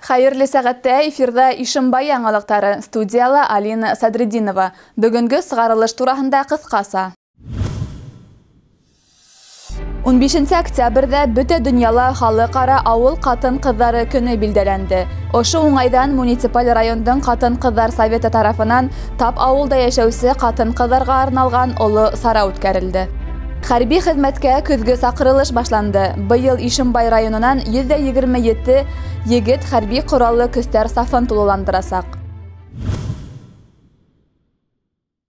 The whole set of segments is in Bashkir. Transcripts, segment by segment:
Хәйерле сәғәттә эфирҙа Ишембай яңылыҡтары, студияла Алина Садретдинова. Бөгөнгө сығарылыш тураһында ҡыҫҡаса. 15 октябрҙә бөтә донъяла халыҡ-ара ауыл ҡатын-ҡыҙҙары көнө билдәләнде. Ошо уңайҙан муниципаль райондың ҡатын-ҡыҙҙар советы тарафынан тап ауылда йәшәүсе ҡатын-ҡыҙҙарға арналған оло сара үткәрелде. Хәрби хеҙмәткә көҙгө саҡырылыш башланды. Быйыл Ишембай районынан 127 егет хәрби ҡораллы көстәр сафын тулыландырасаҡ.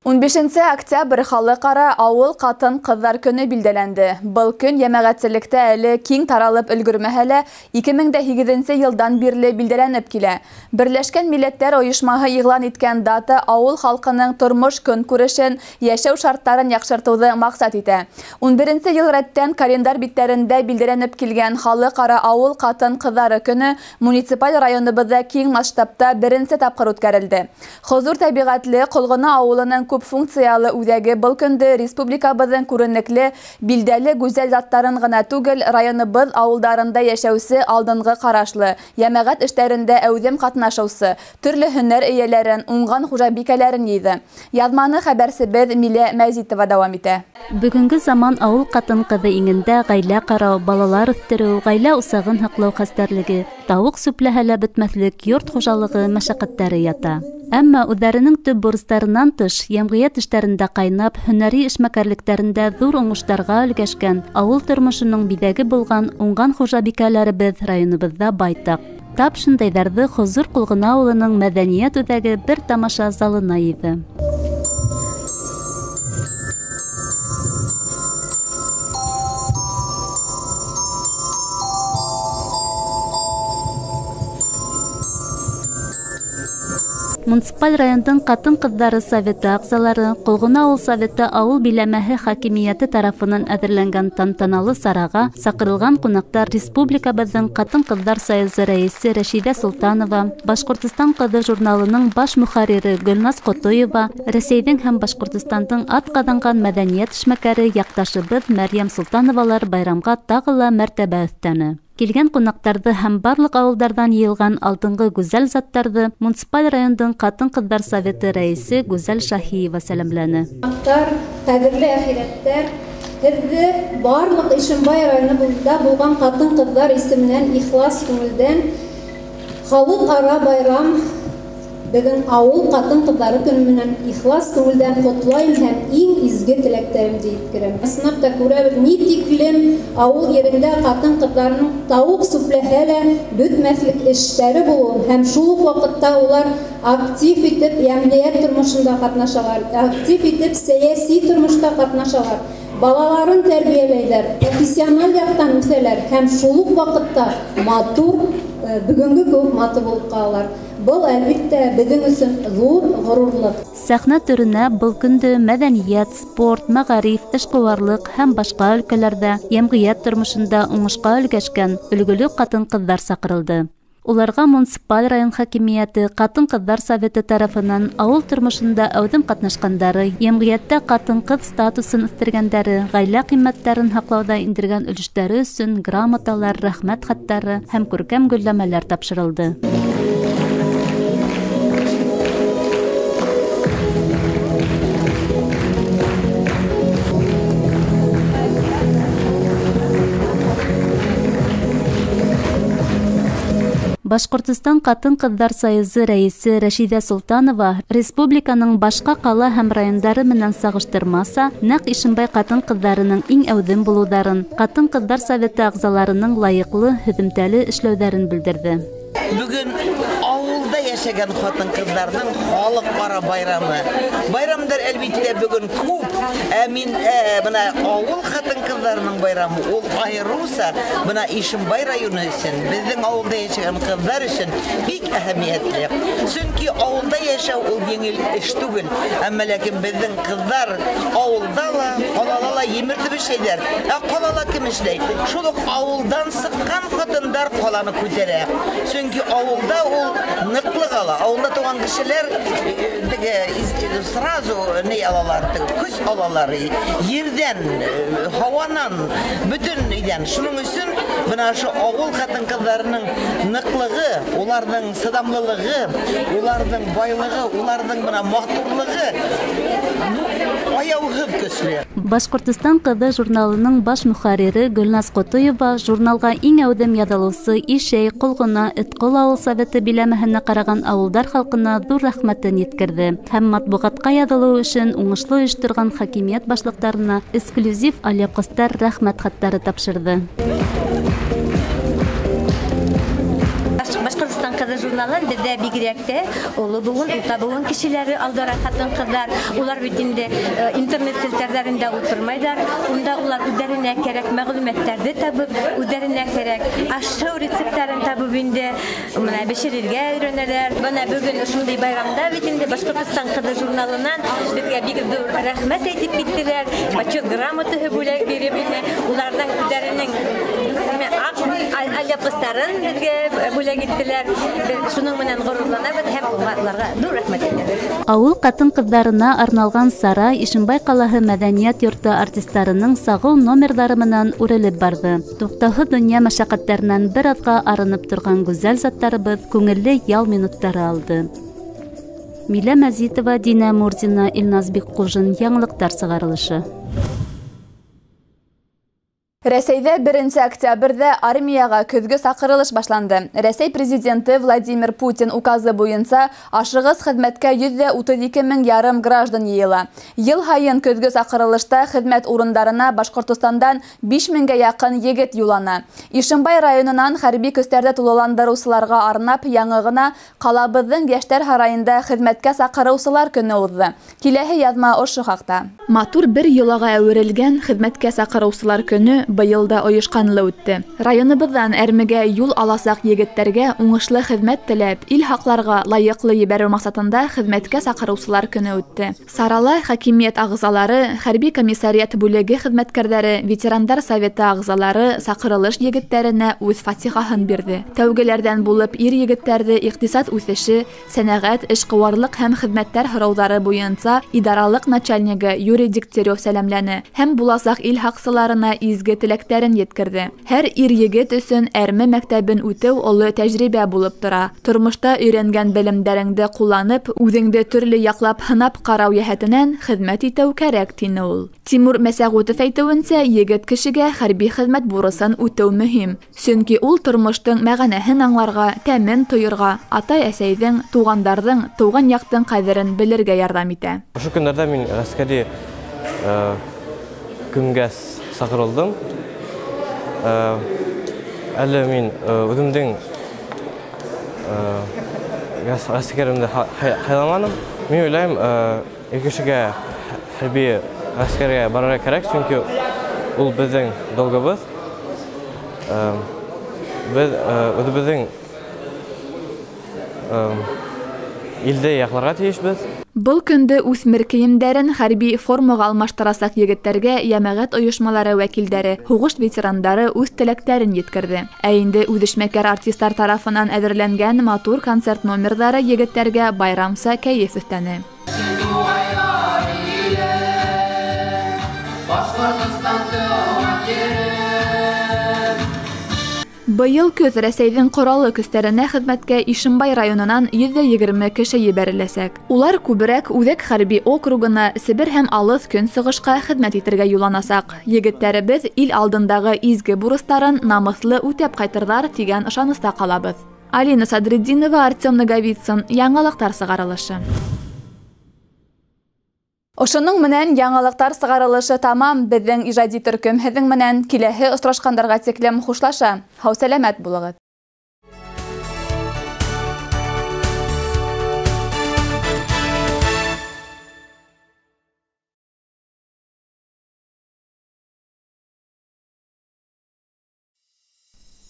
15 октябрь халыҡ-ара ауыл ҡатын-ҡыҙҙар көнө билдәләнде. Был көн йәмәғәтселектә әле киң таралып өлгөрмәһә лә 2008 йылдан бирле билдәләнеп килә. Берләшкән Милләттәр Ойошмаһы иғлан иткән дата ауыл халҡының тормош көнкүрешен, йәшәү шарттарын яҡшыртыуҙы маҡсат итә. 11 йыл рәттән календарь биттәрендә билдәләнеп килгән халыҡ-ара ауыл ҡатын-ҡыҙҙары көнө муниципаль районыбыҙҙа киң масштабта беренсе тапҡыр үткәрелде. Хозур тәбиғәтле Ҡолғона ауылының күп функциялы үҙәге был көндө республикабыҙҙың күренекле, билдәле гүзәл заттарын ғына түгел, районыбыҙ ауылдарында йәшәүсе алдынғы ҡарашлы, йәмәғәт эштәрендә әүҙем ҡатнашыусы, төрлө һөнәр эйәләрен, уңған хужабикәләрен йыйҙы. Яҙманы хәбәрсебеҙ Милә Мәзитова дауам итә. Бөгөнгө заман ауыл ҡатын-ҡыҙы иңендә ғаилә ҡарау, балалар үҫтереү, ғаилә усағын һаҡлау хәстәрлеге, тауыҡ сүпләһә лә бөтмәҫлек йорт хужалығы мәшәҡәттәре ята. Әммә үҙҙәренең төп бурыстарынан тыш, йәмғиәт эштәрендә ҡайнап, һөнәри эшмәкәрлектәрендә ҙур уңыштарға өлгәшкән, ауыл тормошоноң биҙәге булған уңған хужабикәләребеҙ районыбыҙҙа байтаҡ. Тап шундайҙарҙы Хозур Ҡолғона ауылының мәҙәниәт үҙәге бер тамаша залына йыйҙы. Муниципаль райондың ҡатын-ҡыҙҙары советы ағзалары, Ҡолғона ауыл советы ауыл биләмәһе хакимиәте тарафынан әҙерләнгән тантаналы сараға саҡырылған ҡунаҡтар республикабыҙҙың ҡатын-ҡыҙҙар союзы рәйесе Рәшиҙә Солтанова, Башҡортостан ҡыҙы журналының баш мөхәррире Гөлназ Ҡотоева, Рәсәйҙең һәм Башҡортостандың атҡаҙанған мәҙәниәт эшмәкәре яҡташыбыҙ Мәрйәм Солтановалар байрамға тағы ла мәртәбә өҫтәне. Килгән ҡунаҡтарҙы һәм барлыҡ ауылдарҙан йыйылған алдынғы гүзәл заттарҙы муниципаль райондың ҡатын-ҡыҙҙар советы рәйесе Гүзәл Шаһиева сәләмләне. Ҡунаҡтар, ҡәҙерле әхирәттәр, һеҙҙе барлыҡ Ишембай районында булған ҡатын-ҡыҙҙар исеменән ихлас күңелдән халыҡ-ара байрам беҙҙең ауыл ҡатын-ҡыҙҙары көнө менән ихлас күңелдән ҡотлайым һәм иң изге теләктәремде еткерәм. Ысынлап та күрәбеҙ, ни тиклем ауыл ерендә ҡатын-ҡыҙҙарының тауыҡ сүпләһә лә бөтмәҫлек эштәре булыуын һәм шул уҡ ваҡытта улар актив итеп йәмғиәт тормошонда ҡатнашалар, актив итеп сәйәси тормошта ҡатнашалар, балаларын тәрбиәләйҙәр, профессиональ яҡтан үҫәләр һәм шул уҡ ваҡытта матур, бөгөнгө кеүек матур булып ҡалалар. Был, әлбиттә, беҙҙең өсөн ҙур ғорурлыҡ. Сәхнә төрөнә был көндө мәҙәниәт, спорт, мәғариф, эшҡыуарлыҡ һәм башҡа өлкәләрҙә йәмғиәт тормошонда уңышҡа өлгәшкән өлгөлө ҡатын-ҡыҙҙар саҡырылды. Уларға муниципаль район хакимиәте, ҡатын-ҡыҙҙар советы тарафынан ауыл тормошонда әүҙем ҡатнашҡандары, йәмғиәттә ҡатын-ҡыҙ статусын үҫтергәндәре, ғаилә ҡиммәттәрен һаҡлауҙа индергән өлөштәре өсөн грамоталар, рәхмәт хаттары һәм күркәм гөлләмәләр тапшырылды. Башҡортостан ҡатын-ҡыҙҙар союзы рәйесе Рәшиҙә Солтанова республиканың башҡа ҡала һәм райондары менән сағыштырмаса, нәҡ Ишембай ҡатын-ҡыҙҙарының иң әүҙем булыуҙарын, ҡатын-ҡыҙҙар советы ағзаларының лайыҡлы, һөҙөмтәле эшләүҙәрен белдерҙе. Бөгөн ауылда йәшәгән ҡатын-ҡыҙҙарҙың халыҡ-ара байрамы. Байрамдар әлбиттә бөгөн күп. Ә мин бына ауыл ҡатын-ҡыҙҙарының байрамы ул айырыуса бына Ишембай районы өсөн, беҙҙең ауылда йәшәгән ҡыҙҙар өсөн бик әһәмиәтле. Сөнки ауылда йәшәү ул еңел эш түгел. Әммә ләкин беҙҙең ҡыҙҙар ауылда ла, ҡалала ла емертеп эшләйҙәр. Ә ҡалала кем эшләй? Шул уҡ ауылдан сыҡҡан ҡатындар ҡаланы күтәрә. Сөнки Сөнки ауылда ул ныҡлыҡ ала. Ауылда туған кешеләр теге сразу ни алалар, көс алалар, ерҙән, һауанан, бөтөн өйҙән. Шуның өсөн бына ошо ауыл ҡатын-ҡыҙҙарының ныҡлығы, уларҙың сыҙамлылығы, уларҙың байлығы, уларҙың бына матурлығы аяуһыҙ көслө. Башҡортостан ҡыҙы журналының баш мөхәррире Гөлназ Ҡотоева журналға иң әүҙем яҙылыусы Ишәй, Ҡолғона, Этҡол ауыл советы биләмәһенә ҡараған ауылдар халҡына ҙур рәхмәтен еткерҙе һәм матбуғатҡа яҙылыу эшен уңышлы ойошторған хакимиәт башлыҡтарына эксклюзив алъяпҡыстар рәхмәт хаттары тапшырҙы. Башҡортостан ҡыҙы журналын беҙҙә бигерәк тә оло быуын, урта быуын кешеләре алдыра, ҡатын-ҡыҙҙар. Улар бит инде интернет селтәрҙәрендә ултырмайҙар. Унда улар үҙҙәренә кәрәк мәғлүмәттәрҙе табып, үҙҙәренә кәрәк аш-һыу рецепттарын табып инде бына бешерергә өйрәнәләр. Бына бөгөн ошондай байрамда бит инде Башҡортостан ҡыҙы журналынан беҙгә бик ҙур рәхмәт әйтеп киттеләр. Почет грамотаһы бүләк биреп инде уларҙың үҙҙәренең алъяпҡыстарын беҙгә бүләк иттеләр. Шуның менән ғорурланабыҙ һәм уларға ҙур рәхмәт әйтәбеҙ. Ауыл ҡатын-ҡыҙҙарына арналған сара Ишембай ҡалаһы мәҙәниәт йорто артистарының сағыу номерҙары менән үрелеп барҙы. Туҡтауһыҙ донъя мәшәҡәттәренән бер аҙға арынып торған гүзәл заттарыбыҙ күңелле ял минуттары алды. Милә Мәзитова, Динә Мурзина, Илназ Бикҡужин. Яңылыҡтар сығарылышы. Рәсәйҙә 1 октябрҙә армияға көҙгө саҡырылыш башланды. Рәсәй президенты Владимир Путин указы буйынса ашығыс хеҙмәткә 132,5 мең граждан йыйыла. Йыл һайын көҙгө саҡырылышта хеҙмәт урындарына Башҡортостандан 5 меңгә яҡын егет юллана. Ишембай районынан хәрби көстәрҙе тулыландырыусыларға арнап яңы ғына ҡалабыҙҙың йәштәр һарайында хеҙмәткә саҡырыусылар көнө уҙҙы. Киләһе яҙма ошо хаҡта. Матур бер йолаға әүерелгән хеҙмәткә саҡырыусылар көнө быйыл да ойошҡанлы үтте. Районыбыҙҙан әрмегә юл аласаҡ егеттәргә уңышлы хеҙмәт теләп, ил һаҡларға лайыҡлы ебәреү маҡсатында хеҙмәткә саҡырыусылар көнө үтте. Сарала хакимиәт ағзалары, хәрби комиссариат бүлеге хеҙмәткәрҙәре, ветерандар советы ағзалары саҡырылыш егеттәренә үҙ фатихаһын бирҙе. Тәүгеләрҙән булып ир егеттәрҙе иҡтисад үҫеше, сәнәғәт, эшҡыуарлыҡ һәм хеҙмәттәр һорауҙары буйынса идаралыҡ начальнигы Юрий Дегтярев сәләмләне һәм буласаҡ ил һаҡсыларына изге теләктәрен еткерҙе. Һәр ир егет өсөн әрме мәктәбен үтеү оло тәжрибә булып тора. Тормошта өйрәнгән белемдәреңде ҡулланып, үҙеңде төрлө яҡлап һынап ҡарау йәһәтенән хеҙмәт итеү кәрәк, тине ул. Тимур Мәсәғүтов әйтеүенсә, егет кешегә хәрби хеҙмәт бурысын үтеү мөһим. Сөнки ул тормоштоң мәғәнәһен аңларға, тәмен тойорға, атай-әсәйҙең, туғандарҙың, тыуған яҡтың ҡәҙерен белергә ярҙам итә. Ошо көндәрҙә мин ғәскәри көнгә саҡырылдым. Әле мин үҙемдең ғәскәремде һайламаным. Мин уйлайым, ир кешегә хәрби ғәскәргә барырға кәрәк, сөнки ул беҙҙең долгыбыҙ. Беҙ үҙебеҙҙең илде яҡларға тейешбеҙ. Был көндө үҫмер кейемдәрен хәрби формаға алмаштырасаҡ егеттәргә йәмәғәт ойошмалары вәкилдәре, һуғыш ветерандары үҙ теләктәрен еткерҙе. Ә инде үҙешмәкәр артистар тарафынан әҙерләнгән матур концерт номерҙары егеттәргә байрамса кәйеф өҫтәне. Быйыл көҙ Рәсәйҙең ҡораллы көстәренә хеҙмәткә Ишембай районынан 120 кеше ебәреләсәк. Улар күберәк Үҙәк хәрби округына, Себер һәм алыҫ көнсығышҡа хеҙмәт итергә юлланасаҡ. Егеттәребеҙ ил алдындағы изге бурыстарын намыҫлы үтәп ҡайтырҙар тигән ышаныста ҡалабыҙ. Алина Садретдинова, Артем Наговицын. Яңылыҡтар сығарылышы. Ошоноң менән яңылыҡтар сығарылышы тамам. Беҙҙең ижади төркөм һеҙҙең менән киләһе осрашҡандарға тиклем хушлаша. Һау-сәләмәт булығыҙ.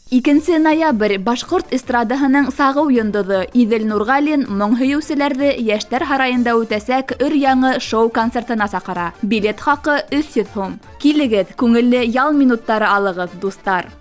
Икенсе ноябрь башҡорт эстрадаһының сағыу йондоҙо Иҙел Нурғәлин моң һөйөүселәрҙе Йәштәр һарайында үтәсәк өр-яңы шоу-концертына саҡыра. Билет хаҡы 300 һум. Килегеҙ, күңелле ял минуттары алығыҙ, дуҫтар.